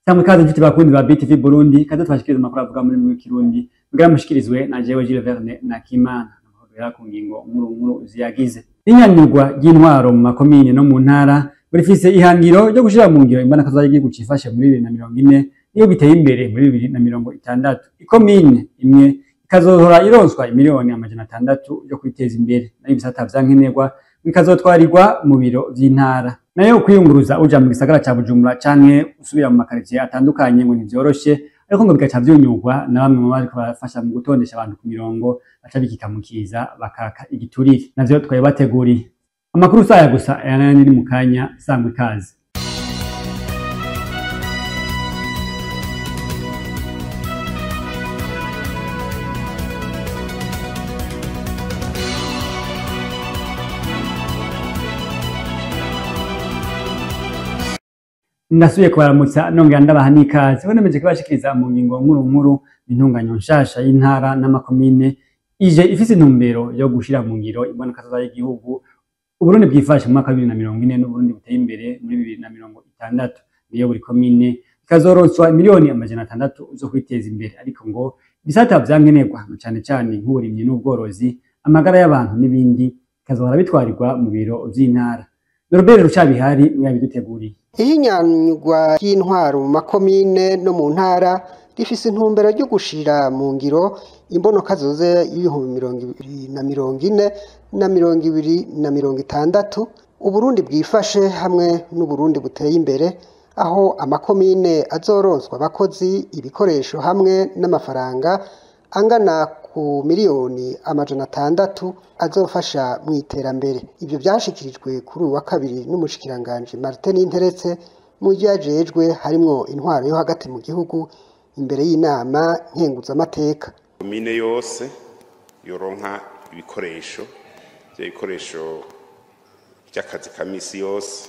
Sangwe ikaze nshuti bakundi ba BTV Burundi, kaze tubashikirize amakuru avuga muri mu Kirundi, mugira mushikirizwe na jewe Jules Verne na Kimana. Amakuru ku ngingo nkuru nkuru ziyagize. Inyanyugwa ry'intwaro mu makomine no mu ntara burifise ihangiro ryo gushira mu ngiro imbonakazoza y'igihugu cifashe muri 2040 niyo biteye imbere muri 2060. Ikomine imwe ikazohora ironswa imiliyoni 600 yo kwiteza imbere, nayo ibisata vyankenerwa bikazotwarirwa mu biro vy'intara. Nayo kwiyunguruza uja mu gisagara ca Bujumbura canke usubira mu makaritsiye atandukanye ngo ntivyoroshe, ariko ngo bigaca vyunyurwa na bamwe mu bariko barafasha mu gutondesha abantu ku mirongo, baca bikikamukiza bakaka igiturire. Navyo twabibateguriye. Amakuru saya gusa aya n'ayandi ni mu kanya, sangwa ikaze. Ndasubiye kubaramutsa nongera ndabaha n'ikaze. Nemeje kubashikiriza mu ngingo nkuru nkuru intunganyo nshasha y'intara n'amakomine ije ifise intumbero yo gushira mu ngiro imbonakazoza y'igihugu Uburundi bwifashe mu mwaka wa 2040 n'Uburundi buteye imbere muri 2060. Niyo buri komine ikazoronswa miliyoni 600 zo kwiteza imbere, ariko ngo ibisata vyankenerwa cane cane nk'uburimyi n'ubworozi, amagara y'abantu n'ibindi bikazohora bitwarirwa mu biro vy'intara. Robert Rucabihari niwe yabiduteguriye. Ihinyanyugwa ry'intwaro mu makomine no mu ntara rifise intumbero ryo gushira mu ngiro imbonokazoza y'ibihumbi 2040 na 2060, Uburundi bwifashe hamwe n'Uburundi buteye imbere, aho amakomine azoronswa abakozi, ibikoresho hamwe n'amafaranga angana ku miliyoni 600 azofasha mu iterambere. Ivyo vyashikirijwe kuri uyu wa kabiri n'umushikiranganji Martin Ninteretse mu vyo yajejwe harimwo intwaro yo hagati mu gihugu imbere y'inama nkenguzamateka. Komine yose yoronka ibikoresho, ivyo bikoresho vy'akazi ka misi yose,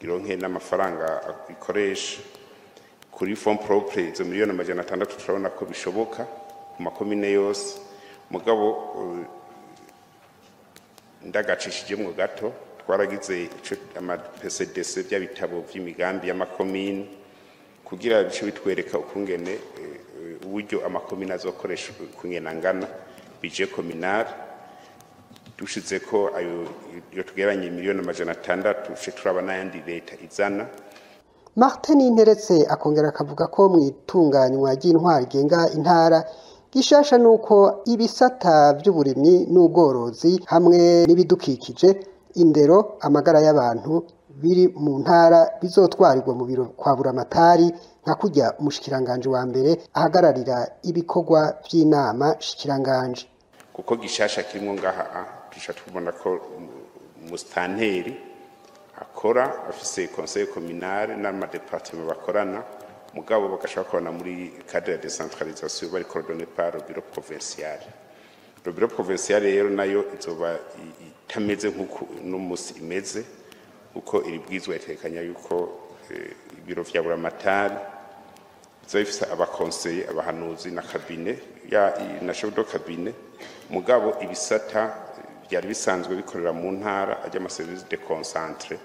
ironke n'amafaranga ikoresha kuri fonds propre. Izo miliyoni 600 turabona ko bishoboka ku makomine yose, mugabo ndagacishijemwo gato, twaragize ico ama PCDC bya bitabo vy'imigambi y'amakomine kugira bice bitwereka ukungene uburyo amakomine azokoresha ukungene angana budget communal. Dushize ko ayo iyo tugeranye miliyoni 600 uce turaba n'ayandi leta izana. Martin Ninteretse akongera akavuga ko mu itunganywa ry'intwaro igenga intara gishasha nuko ibisata vy'uburimyi n'ubworozi hamwe n'ibidukikije, indero, amagara y'abantu biri mu ntara bizotwarirwa mu biro kwa Buramatari, nka kurya umushikiranganje wa mbere ahagararira ibikorwa vy'inama shikiranganje. Kuko gishasha kirimwo ngaha, duca tubona ko mustanteri akora afise conseil communal n'amadepartement bakorana, mugabo bagashaka bakorana muri cadre ya décentralisation bari coordonné par le bureau provincial. Le bureau provincial rero nayo izoba itameze nk'uko uno musi imeze, kuko iri bwizwa itekanya yuko ibiro vya Buramatari bizoba bifise abakonseye, abahanuzi na cabinet ya na chef de cabinet, mugabo ibisata byari bisanzwe bikorera mu ntara ajya ama service de concentré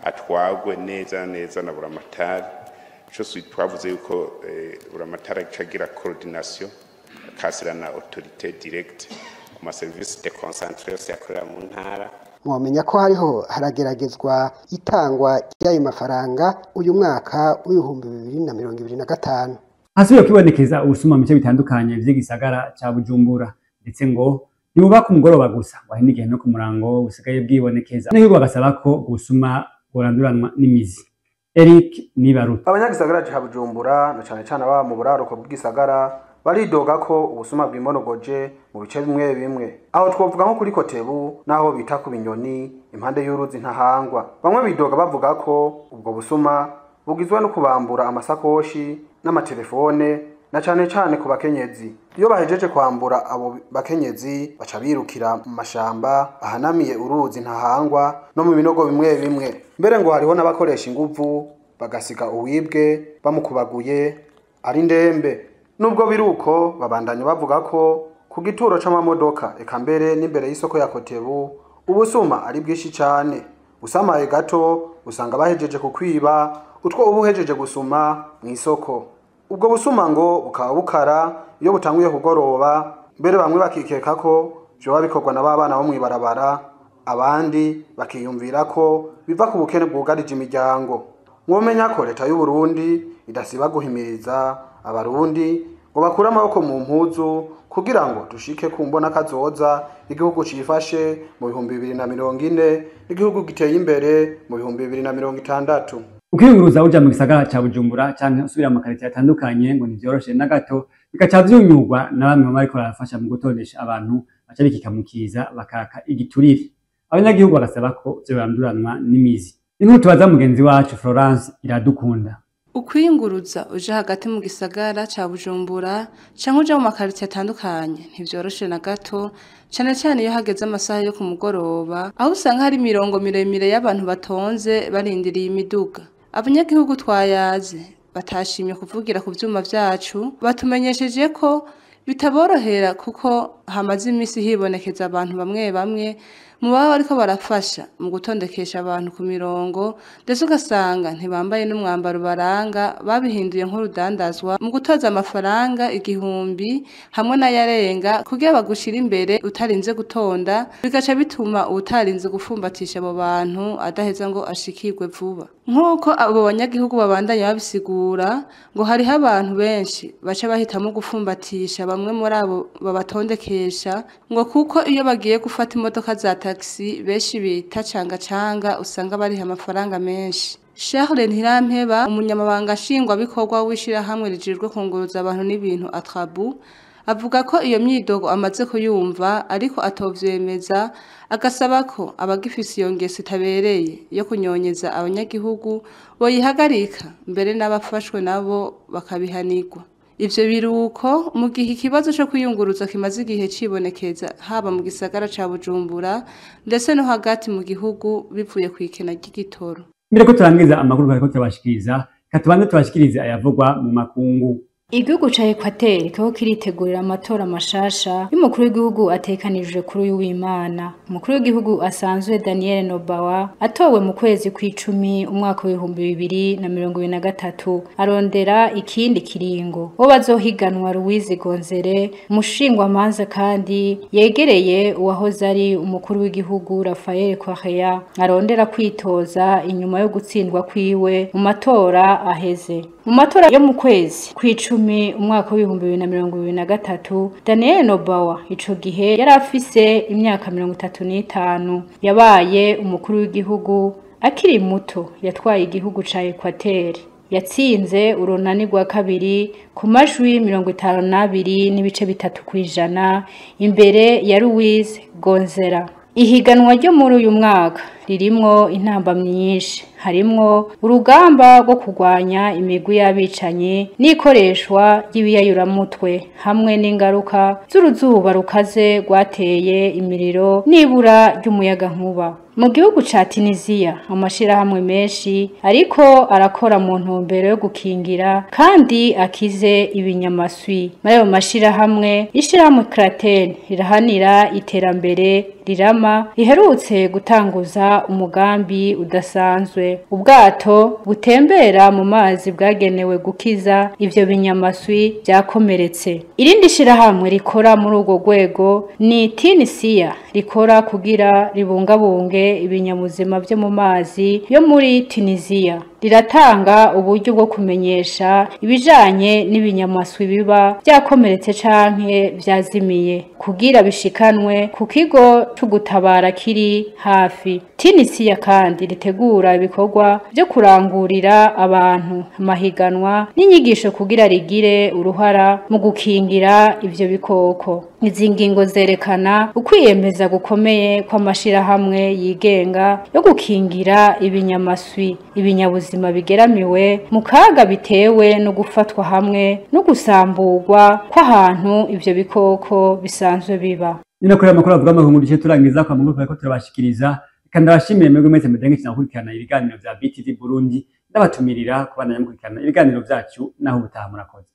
atwagwe neza neza na Buramatari. Ico twavuze yuko Buramatari acagira coordination akasira na autorité directe ku ma service de concentré yose yakorera mu ntara. Mwomenya ko hariho harageragezwa itangwa ry'ayo mafaranga uyu mwaka w'ibihumbi 2025. Hasubiye kwibonekeza ubusuma mu bice bitandukanye vy'igisagara ca Bujumbura, ndetse ngo ntibuba ku mugoroba gusa, ngo hari n'igihe no ku murango busigaye bwibonekeza. Abanyagihugu bagasaba ko ubusuma bworanduranwa n'imizi. Eric Nibaruta. Abanyagisagara ca Bujumbura na cane cane aba mu buraruko bw'igisagara baridoga ko ubusuma bwimonogoje mu bice bimwe bimwe. Aho twovuga nko kuri Kotebu naho bita ku Binyoni impande y'uruzi Ntahangwa. Bamwe bidoga bavuga ko ubwo busuma bugizwe no kubambura amasakoshi n'amatelefone na cane cane ku bakenyezi. Iyo bahejeje kwambura abo bakenyezi baca birukira mu mashamba ahanamiye uruzi Ntahangwa no mu binogo bimwe bimwe. Mbere ngo hariho n'abakoresha inguvu bagasiga uwibwe bamukubaguye ari ndembe. Nubwo biruko babandanya bavuga ko ku gituro c'amamodoka eka mbere n'imbere y'isoko ya Kotebu ubusuma ari bwinshi cane. Usamaye gato usanga bahejeje kukwiba, utwo uba uhejeje gusuma mw'isoko. Ubwo busuma ngo bukaba bukara iyo butanguye kugoroba, mbere bamwe bakikeka ko vyoba bikorwa na ba bana bo mw'ibarabara, abandi bakiyumvira ko biva ku bukene bwugarije imiryango. Mwomenya ko leta y'u Burundi idasiba guhimiriza abarundi ngo bakure amaboko mu mpuzu kugira ngo dushike ku mbona kazoza igihugu cifashe mu 2040 n'igihugu giteye imbere mu 2060. Ukiyunguruza uja mu gisagara ca Bujumbura canke usubira mu makaritiye atandukanye ngo ntivyoroshe na gato, bigaca vyunyurwa na bamwe mu bariko barafasha mu gutondesha abantu baca bikikamukiza bakaka igiturire. Abanyagihugu bagasaba ko vyoranduranwa n'imizi. Inkuru tubaza mugenzi wacu Florence Iradukunda. Ukwiyunguruza uja hagati mu gisagara ca Bujumbura canke uja mu makaritiye atandukanye ntivyoroshe na gato, cane cane iyo hageze amasaha yo ku mugoroba, aho usanga hari imirongo miremire y'abantu batonze barindiriye imiduga. Abanyagihugu twayaze batashimye kuvugira ku vyuma vyacu, batumenyesheje ko bitaborohera kuko hamaze imisi hibonekeza abantu bamwe bamwe mu baba bariko barafasha mu gutondekesha abantu ku mirongo, ndetse ugasanga ntibambaye n'umwambaro baranga, babihinduye nk'urudandazwa mu gutoza amafaranga 1000 hamwe n'ayarenga kugira bagushire imbere utarinze gutonda, bigaca bituma uwutarinze gufumbatisha abo bantu adaheza ngo ashikirwe vuba. Nk'uko abo banyagihugu babandanya babisigura, ngo hariho abantu benshi baca bahitamo gufumbatisha bamwe muri abo babatondekesha, ngo kuko iyo bagiye gufata imodoka za taxi benshi bita canga canga usanga bariha amafaranga menshi. Charles Ntirampeba, umunyamabanga nshingwabikorwa w'ishirahamwe rijejwe kunguruza abantu n'ibintu Atrabu, avuga ko iyo myidogo amaze kuyumva ariko atovyemeza, agasaba ko abagifise iyo ngeso itabereye yo kunyonyeza abanyagihugu boyihagarika, mbere n'abafashwe nabo bakabihanirwa. Ivyo biruko mu gihe ikibazo co kwiyunguruza kimaze igihe cibonekeza haba mu gisagara ca Bujumbura ndetse no hagati mu gihugu bivuye kw'ikena ry'igitoro. Mbere ko turangiza amakuru bariko turabashikiriza, katubanze tubashikirize ayavugwa mu makungu. Igihugu ca Equateur kiko kiritegurira amatora mashasha y'umukuru w'igihugu atekanijwe kuri uyu w'Imana. Umukuru w'igihugu asanzwe Daniel Noboa atowe mu kwezi kw'icumi umwaka w'ibihumbi 2023 arondera ikindi kiringo. Bo bazohiganwa Luis Gonzere, umushingwamanza kandi yegereye uwahoze ari umukuru w'igihugu Rafael Correa, arondera kwitoza inyuma yo gutsindwa kwiwe mu matora aheze. Mu matora yo mu kwezi kw'icumi umwaka w'ibihumbi 2023, Daniel Noboa ico gihe yari afise imyaka 35, yabaye umukuru w'igihugu akiri muto, yatwaye igihugu ca Equateur. Yatsinze urunani rwa kabiri ku majwi 52.3% imbere ya Luis Gonzera. Ihiganwa ryo muri uyu mwaka ririmwo intambamyi nyinshi, harimwo urugamba rwo kurwanya imigwi y'abicanyi n'ikoreshwa ry'ibiyayuramutwe hamwe n'ingaruka z'uruzuba rukaze rwateye imiriro n'ibura ry'umuyagankuba. Mu gihugu ca Tunisia amashirahamwe menshi ariko arakora mu ntumbero yo gukingira kandi akize ibinyamaswi. Muri ayo mashirahamwe, ishirahamwe Kraten rirahanira iterambere rirama riherutse gutanguza umugambi udasanzwe, ubwato butembera mu mazi bwagenewe gukiza ivyo binyamaswi byakomeretse. Irindi shirahamwe rikora muri urwo rwego ni Tunisia, rikora kugira ribungabunge ibinyabuzima vyo mu mazi yo muri Tunisia. Riratanga uburyo bwo kumenyesha ibijanye n'ibinyamaswi biba byakomeretse canke vyazimiye kugira bishikanwe ku kigo c'ugutabara kiri hafi. Tunisia kandi ritegura ibikorwa vyo kurangurira abantu amahiganwa n'inyigisho kugira rigire uruhara mu gukingira ivyo bikoko. Izi ngingo zerekana ukwiyemeza gukomeye kw'amashirahamwe yigenga yo gukingira ibinyamaswi, ibinyabuzima bigeramiwe mu kaga bitewe no gufatwa hamwe no gusamburwa kw'ahantu ivyo bikoko bisanzwe biba. Nino kuri amakuru avuga mu gice turangiza kwa mungu ko turabashikiriza, kandi ndabashimiye mwebwe mwese mudengeje gukurikirana ibiganiro vya BTV Burundi, ndabatumirira kubandanya mukurikirana ibiganiro vyacu naho ubutaha. Murakoze.